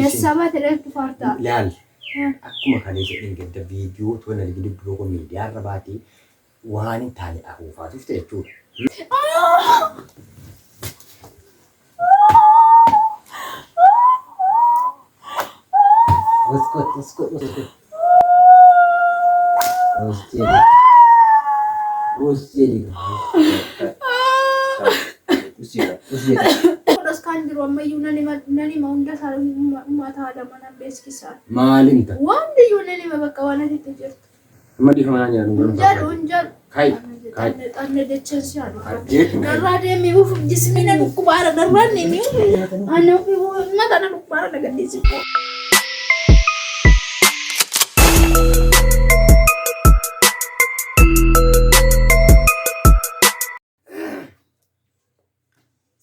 Eessaa baate dhaltu faartaa? Laal akkuma kaleessa dheengadda viidiyoo tola arginu biroo miidiyaarra baatee waan hin taane afuufaa turte jechuudha. Uskut, uskut, uskut. Us jedhi. Us jedhi. Us jedhi. Us jedhi. Dhoskaan jiru ammayyuu nan hima nan hima hunda isaa uummata haadha manaan beeksisaa. Maal himta? Waan biyyuu nan hima bakka waan ati itti jirtu. Amma dhiifama naan jedhan Hin jedhu hin jedhu. Kai, kai. Xanne dachaan si haadhu. Jechuun Narraa deemee uuf jismii na dhukkubaara narraa deemee ana mata na dhukkubaara na gadhiisi.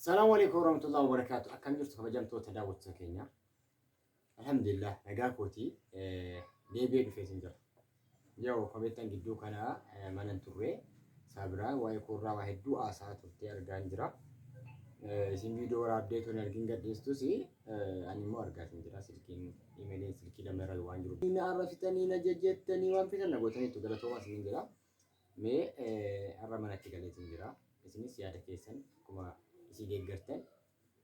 Salaamu alaikum warahmatullahi wabarakatuh. Akkam jirtu kabajamtoota daawwattoota keenya. Alhamdulillah nagaa kooti deebi'ee dhufeetin jira. Yoo komeettan gidduu kana mana hin turre saabiraa waa'ee koorraa waa hedduu haasaa turtee argaan jira. Isin viidiyoo waraabdee tun argin gadhiistus ani immoo argaatin jira silkiin imeeliin silkii lama irra waan jiru. Na arrabsitanii na jajjattanii waan feetan na gootaniitu galatoomaa isiniin jira. Mee har'a manatti galeetiin jira. Isinis yaada keessan akkuma isii deeggartan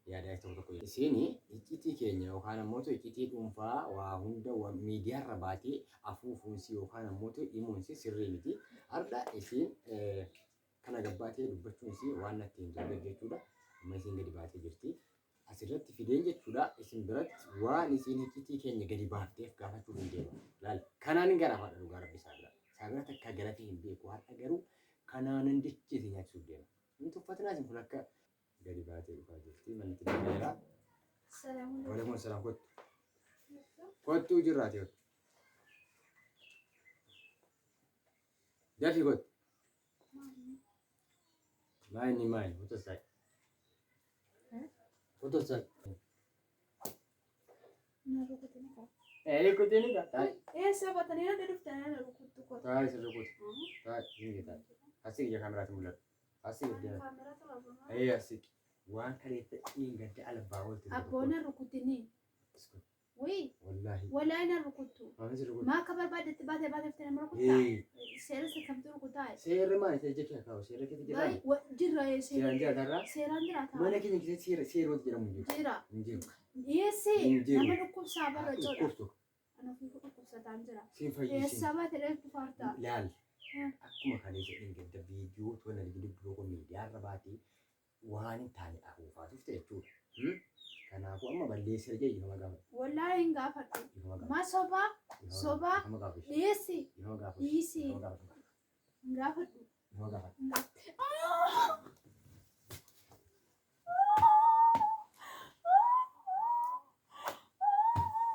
yaada tokko tokko. Isiin iccitii keenya yookaan ammoo iccitii dhuunfaa waa hunda miidiyaarra baatee afuufuunsi yookaan ammoo himuunsi sirrii miti. Har'a isiin kana gabbaatee dubbachuunsi waan natti hin tolle jechuudha. Amma isiin gadi baatee jirti. Asirratti fideen jechuudha isin biratti waan isiin iccitii keenya gadi baafteef gaafachuuf hin deema. Laal kanaan hin garaafadha dhugaa rabbi saabira. Saabira takka galatee hin beeku har'a garuu kanaanan dachee isin nyaachisuuf deema. Hin tuffatinaa isin kun akka gadi baatee dhufaa jirti manatti deebi'eera. Waalaikum salaam kottu. Kottuu jirraati kottu. Dafii kottu. Maayini maayini kottu sa'i. Kottu sa'i. Na rukutini kaa. Ee kutini kaa. Taa'i. Eessaa baatanii na dhuftanii na rukuttu kottu. Taa'i si rukutu. Taa'i siin taa'i. Asii ija kaameraatti mul'atu. Asii gadi. Ee asii. Waan kaleessa dhiingadda albaa oolte. Abboo na rukutini. Wii. Wallaahi. Walaa na rukuttu. Maal si rukutu? Maa akka barbaaddetti baatee baatee nama rukuttaa? Ee. Seera isa kamtu rukutaa? Seerri maali? Seerri jecha kaa'u. Seerri keessa jira. Jirra Seeraan jiraatarraa. Seeraan jiraata. Mana keenya keessatti seera seerota jedhamu hin jiru. Jira. Hin jiru. Dhiyeessi Hin jiru. nama dhukkubsaa barra coodha. Dhukkubsu. Ana ofii dhukkubsataan jira. Siin fayyisiin. Eessaa baate dhaltu faartaa? Laal. Akkuma kaleessa dheengadda viidiyoo tola arginu biroo miidiyaarra baatee waan hin taane afuufaa turte jechuudha. Kanaafuu amma balleesseera jedhi dhiifama gaafadhu. Wallaahi hin gaafadhu. Dhiifama gaafadhu. Maa sobaa sobaa Dhiifama gaafadhu. dhiyeessi Dhiifama gaafadhu. dhiisi Dhiifama gaafadhu. hin gaafadhu. Dhiifama gaafadhu. Hin gaafadhu.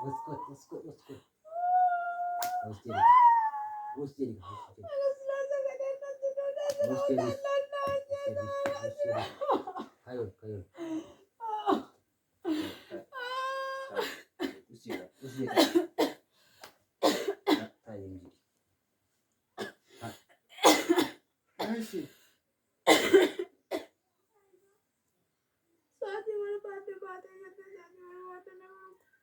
Uskut, uskut, uskut. Us jedhi. Us jedhi. Us jedhi. Us jedhi. Kayol, kayol. Us jedhi. Us jedhi. Taa'ee jedhi. Aishi. Sa'aatii barbaadde baatee jette sa'aatii barbaadde nama rukutu.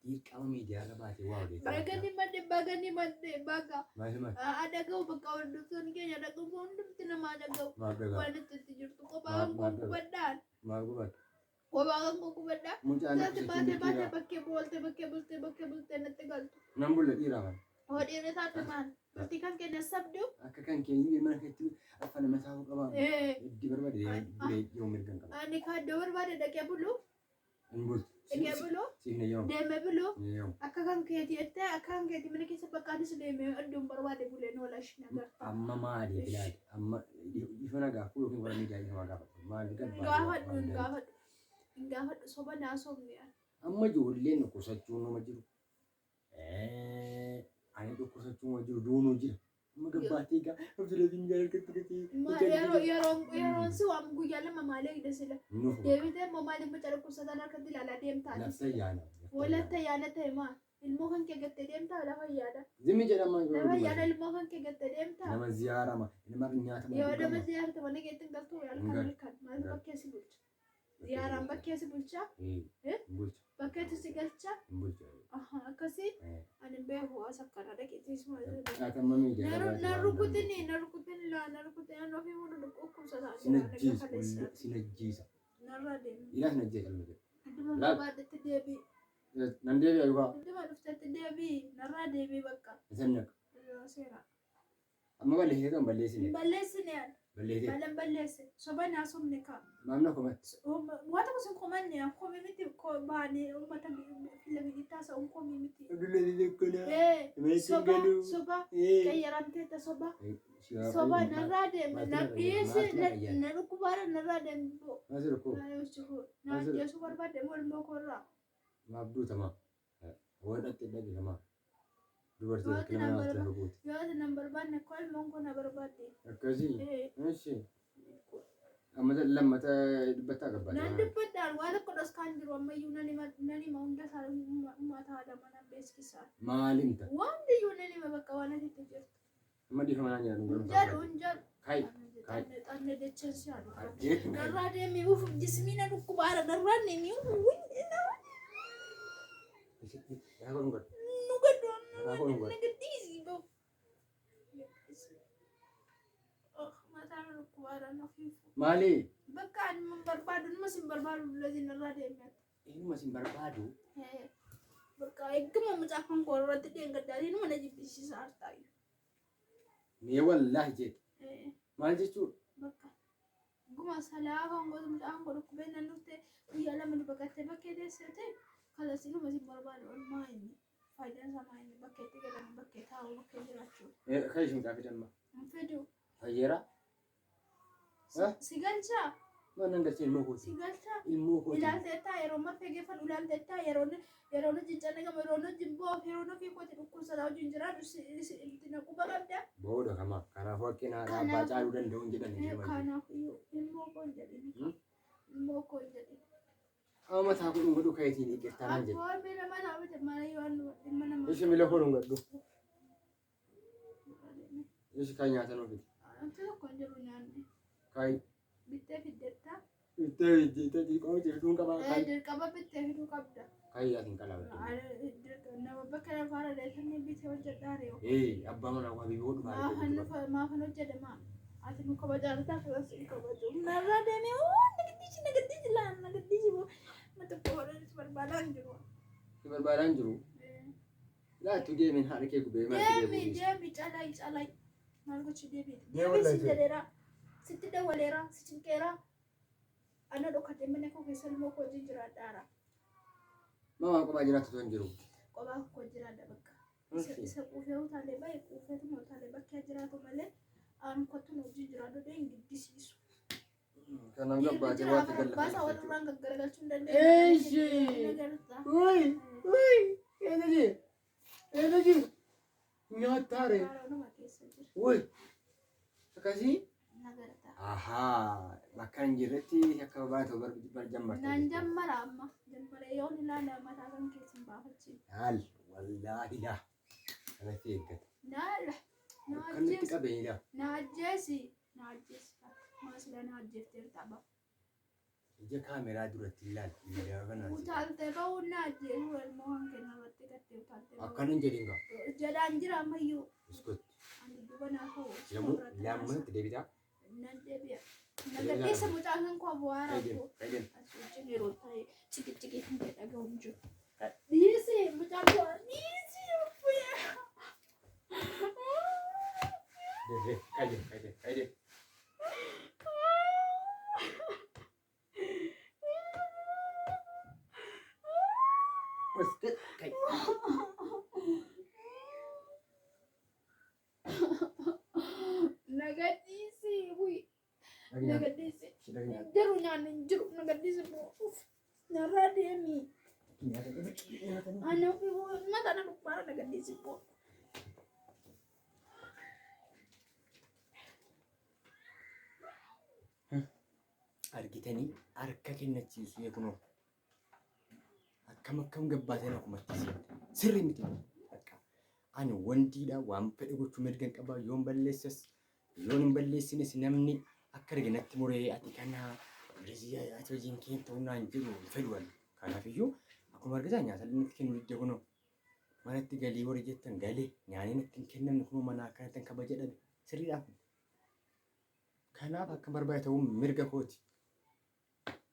Dirqama miidiyaarra baatee waa odeeffama. Baga ni madde baga ni madde baga. Maal maal? Dhaga'u bakka hordoftoonni keenya dhaga'u hundumti namaa dhaga'u. Maal dhagaa? Waan itti itti jirtu kophaa kan Maal koo dhagaa? qubadhaan. Maal gubata? Kophaa kan koo qubadhaan. Mucaan Sa'aatii akkasitti baatee baatee dhiiraa. bakkee boolte bakkee bultee bakkee bultee natti galtu. Nan bulla dhiiraa maal? Hodhiirri taate maal? Bultii kan keenya sabdu. Akka kan keenya mana keetti afaan mataa qabaa. Eh, Itti barbaade bulee yoo mirga hin qabu. Ani kaaddoo barbaade dhaqee bulu. Hin bultu. Dhaqee bulu. Siif hin eeyyamu. Deemee bulu. Hin eeyyamu. Akka kan keetii jettee akka kan keetii mana keessa bakka anis deemee iddoon barbaade bulee noola isheen agarta. Amma maaliif ilaali? Amma ifa na gaafuu yookiin warra miidiyaa ifa gaafatu. Maal Hin gaafadhu hin gaafadhu. Hin gaafadhu soba naa sobni ani. Amma ijoolleen dhukkubsachuun nama jiru. Ani dhukkubsachuun nama jiru duunuu jira. Amma gabbaatee egaa Abdulaziz gaa harkatti gatee. Yeroo yeroon yeroon si waamu guyyaa lama maalee hidha sila. Nuuf Deebitee immoo maaliif mucaa dhukkubsataan harkatti ilaalaa deemtaa? lafta yaana. Walatta yaada ta'e maa? Ilmoo kan kee gattee deemtaa lafa yaada. Zimmi jedhama. Lafa yaada ilmoo kan kee gattee deemtaa? Nama ziyaarama. Nama nyaatama. Yoo nama ziyaarta mana keetti hin galtuu halkan Hin galu. halkan maal Hin galu. bakkee si bulcha? Xiyyaaraan bakkee si bulchaa? Hin bulcha. Bakkeetti si galchaa? Hin bulcha. Akkasii ani beeku as akkana dhaqeetis. Amma miidiyaa. Na rukutini, na rukutini laa, na rukutini, ani ofii mulu dhukkubsataa Sin jira. ajjeesa. Sin ajjeesa. Narraa deemi. Ilaa sin ajjeesa ilma jedhu. Idduma Laal. barbaadetti deebii. Nan deebi'a yookaan. Idduma dhuftetti deebii. Narraa deebii bakka. Isan naqa. Yoo seera. Amma balleessitee kan balleessine. Hin balleessine ani. Balleessitee. Malan balleesse. Soba naa sobne kaa. Maamna komatti. Waa tokko sin komanne, komii miti, baanee uummata fila biyyitti haasa'uun komii miti. Soba, soba, qayyaramteetta, soba. Soba, narraa deeme, na dhiyeesse, na dhukkubaara, narraa deeme. Maal rakkoo? Na ajjeesuu barbaadde moo ilmoo koorraa? Maaf duutamaa? Waan dhattee dhageeffamaa? Dubartii Yoo rakkina ati mana nan naaf gooti. Yoo ati nan barbaanne koo ilmoon koo na barbaadde. Akkasii. Ishi. Amma lammata dubbattaa Nan gabbaate. dubbadhaan waa tokko dhoskaan jiru, ammayyuu nan hima, nan hima, hunda isaa uummata haadha nan beeksisaa. Maal himta? Waan biyyuu nan hima, bakka waan asitti jirtu. Amma dhiifama naan jedhan. Hin jedhu, hin jedhu. Kai. Kai. Xanne dachaan si haadhu. Jeetu. Narraa deemi, uuf, jismii na dhukkubaara, narraa deemi. Yaa godhu godhu. Nu gaddu. Yaa godhu godhu. Na gadhiisi ba'u. Mataa na dhukkubaara na fiifu. Maali? Bakka ani hin barbaadu, numa sin barbaadu, dullatiin narraa deemi. Eenyuma sin barbaadu? Bakka eeguma mucaa kan koo irratti dheengaddaatii numa na jibbisiisa hartaayu. Mee wallaahi jeetu. Maal jechuudha? Bakka guma salaa kan gootu, mucaan koo dhukkubee nan dhufte, guyyaa 2 nu baqattee bakkee teessee kalasii, numa sin barbaadu. Olmaa inni faayidaan isaa maa inni bakkeetti galanii bakkee taa'uu, bakkee jiraachuu? Kan isheen mucaa fidan. Hin fidu. Fayyeera. Si galchaa? Maal nan galchee? Ilmoo kooti. Si galchaa? Ilmoo kooti. Ilaalteettaa yeroo marfee geeffadhu, ilaalteettaa yeroo hojii cannaqamu, yeroo hojii bo'oof, yeroo ofii kooti dhukkubsataa wajjin jiraadhu itti na quba qabda. Booda kama. Kanaafuu haqqina haadha abbaa caaluu danda'u hin jedhan hin jiru. Kanaaf iyyuu ilmoo koo hin jedhin. Ilmoo koo hin jedhin. Amma mataa koo dhungadhu kayetiin hiiqirtaa naan jedhe. Abboo, miila mataa miti, malee yoo dhimma namaa. Ishi miila koo dhungadhu. Ishi kan nyaatan ofi. Wanti tokko hin jiru nyaanne. Kayi. Bittee fiddetta. Bittee bittee xiqqoo jirtuun qabaa. Kayi. Dirqama bittee fiduu qabda. Kayi yaatiin qalaa. Nama bakka lafaarra deessanii bitee hojjedhaa reewu. Ee, abbaa manaa waa biyyoon dhufaa. Maafan hojjedhe maa? Ati nu kabajaa ta'a, kanas hin kabaju. Narraa deemee, oo, nagaddiisi, nagaddiisi laan, nagaddiisi, mata koo barbaadaa hin jiru. Si barbaadaa hin jiru. Laattu deemeen haadha kee gubee maal? Deemi, deemi, calai, calai. Maal gochuu deebiite? Deebi si jedheera. Sitti dawwaleera, si cinqeera. Ana dhokatee mana koo keessa ilmoo koo wajjin jiraadhaara. Mamaa kophaa jiraattu osoo hin jiru. Kophaa koo jiraadha bakka. Isa quufee utaalee bahe, quufeetuma utaalee bakkee jiraatu malee aan kottu wajjin jiraadhu dhee hin giddisiisu. Kanaaf gabbaatee waatti Baasaa wal irraan gaggaragalchuu hin Eeshi. dandeenye. Uy, uy, eessa jira? Eessa jiru? Nyaattaare. Haroonuma keessa jira. Uy, akkasii? Nagarta. Ahaa, bakka hin jirretti akka barbaadu bar jammarta. Naan jammara, amma jammara, yoon ilaala mataa kan keessa hin baafachiin. Laal, wallaahi laa. Kanatti eeggata. Naala. Na Akkanatti ajjeesi. qabeenya. Na ajjeesi. Na ajjeesi. Maasila na ajjeefteerta ba. Ija kaameraa duratti ilaal. Miidiyaa kanaan. Utaaltee ba'uun na ajjeesu, ilmoo kan kenna irratti gattee utaaltee ba'uun. Akkana hin jedhin gaa. Jedhaan jira ammayyuu. Iskot. Ani duba naa ka'u. Yommuu lammatti deebitaa. Nan deebi'a. Na gadhiisa, mucaan kan koo bu'aa rakkoo. Qayyeen. As wajjin yeroo ta'e ciqiciqii kan ta'e dhaga'u hin jiru. Dhiisi, mucaan koo dhiisi. Deebi'ee qayyeen qayyeen qayyeen. Iskot qayyeen. Na gadhiisi. Wuyi. Na gadhiisi. Hin jiru, nyaanni hin jiru. Na gadhiisi. Uff. Narraa deemi. Ani ofii mataa na dhukkubaara, na gadhiisi. Argitanii harka kennachiisu kunoo. Akkam akkam gabbaatee na kumachiise. Sirrii miti. Bakka ani wandiidha, waan fedhe gochuu mirga hin qaba. Yoon balleessas yoon hin balleessines, namni akka arge natti muree ati kana እንደዚህ ati hojiin kee ta'uu naan jedhu hin fedhu ani. Kanaafiyyuu akkuma argitan nyaata illee natti kennu didde kunoo. Manatti galii warri jettan galee nyaanni natti hin kennamne kunoo mana akkanatti kabaja dhabe sirriidhaaf. Kanaaf akka barbaade ta'uun mirga kooti.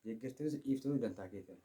Deeggartoota dhiiftoota dantaa keessan.